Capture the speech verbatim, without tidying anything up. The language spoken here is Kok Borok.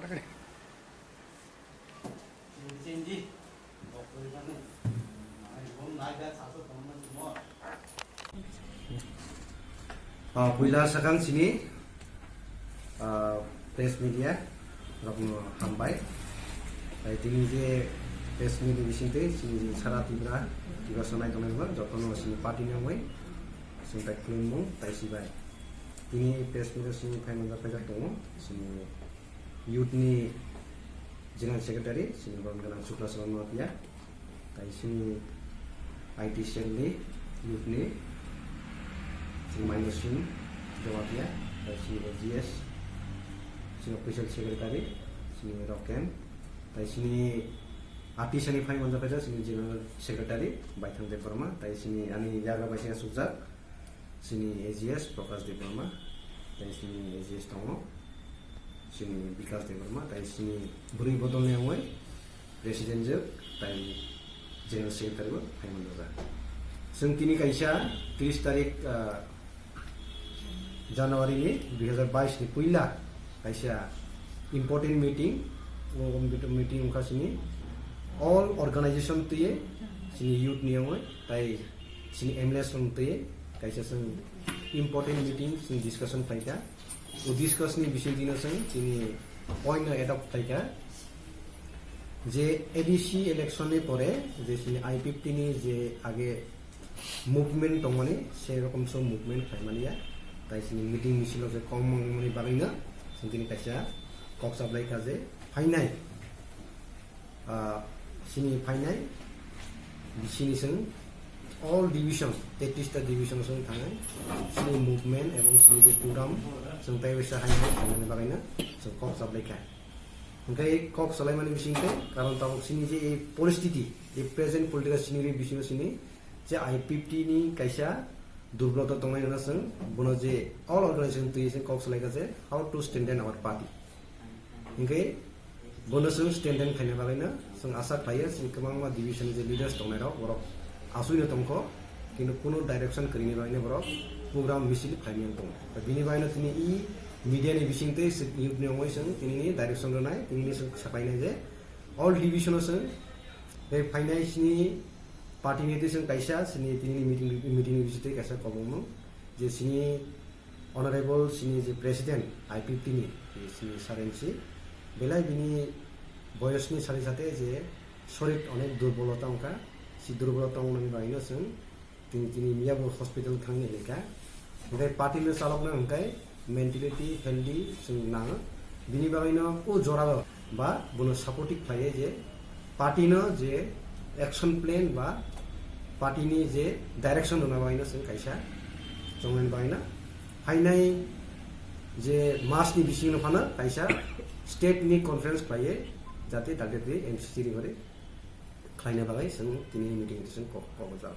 Ah, puila sakang sini, ah, press media rokno hambai. Tai tini je press media bisingtwi sini je sara Tripura, Tripura sonai tongnai jottono sini party ni wngwi sini tai khulumung tai sibai. Tini press media sini phai manjak paijak tongo sini youth ni general secretary sini borok gwnang Chukla Salam Noatia. Tai sini I T cell ni youth ni sini Mahendra Singh Jamatia, tai sini A G S, sini official secretary, sini Roken, tai sini A T C ni phai manjak kaisa sini general secretary Baithang Debbarma, tai sini ani yagra bai sini sukjak sini A G S Prakash Debbarma, tai sini A G S tongo sini Bikash Debbarma, tai sini bwrwi bodol ni wngwi president jwk tai general secretary bo phai manjak. Chwng tini kaisa tris tarik, ah, January ni dui hazar bais ni puila kaisa important meeting, o meeting wngkha sini all organization twi sini youth ni wngwi tai sini M L A song twi kaisa chwng important meeting chwng discussion phaikha. O discuss ni bisingtwi no chwng chini point no adopt khlaikha je A D C election ni pore je chini I P F T ni je age movement tongmani, se rokom so movement khlaimani ya. Tai chini meeting misil o je kom wngmani bagwi no chwng tini kaisa kok chaplaikha je phainai ah, sini phainai bisini chwng all division, tetris ta division chwng thangnai sini movement ebong sini je program chwng tai waisa hai hai khainani bagwi no chwng kok chaplaikha. Hwnkhe kok chalaimani bisingtwi karon tabuk sini je ei poristiti, ei present political scenario bisingo sini je I P F T ni kaisa durbolota tongnai rwna chwng bono je all organization twi chwng kok chalaikha je how to strengthen our party. Hingke bono chwng strengthen khaina bagwino chwng asa khlaio, chini kwbangma division ni je leaders tongnai rok, borok aswino tongkho, kintu kunu direction kwrwini bagwino borok program misil khlaimani tongo. Bini bagwino tini e media ni bisingtwi youth ni wngwi chwng tinini direction rwnai, tinini chwng saklainai je all division o chwng tei phainai chini party ni twi chwng kaisa chini tinini meeting, meeting ni bisingtwi kaisa kobongmung je chini Honorable chini je President I P F T ni, je chini Sarensi, belai bini boyos ni sari sate je sorit onek durbolota wngkha, si durbolota wngnani bagwino chwng tini, tini miyabo hospital thangni hinkha. Hwnkhe party no chalokna hwnkhe mentality healthy chwng nango. Bini bagwino o jorao ba bono supportive khlaiwi je party no je action plan ba party ni je direction rwna bagwino chwng kaisa chongmani bagwino phainai je mas ni bisingo phano kaisa state ni conference khlaiwi jate dakti M C C ni bagwi khlaina bagwi chwng tini meeting session kok, kok jak.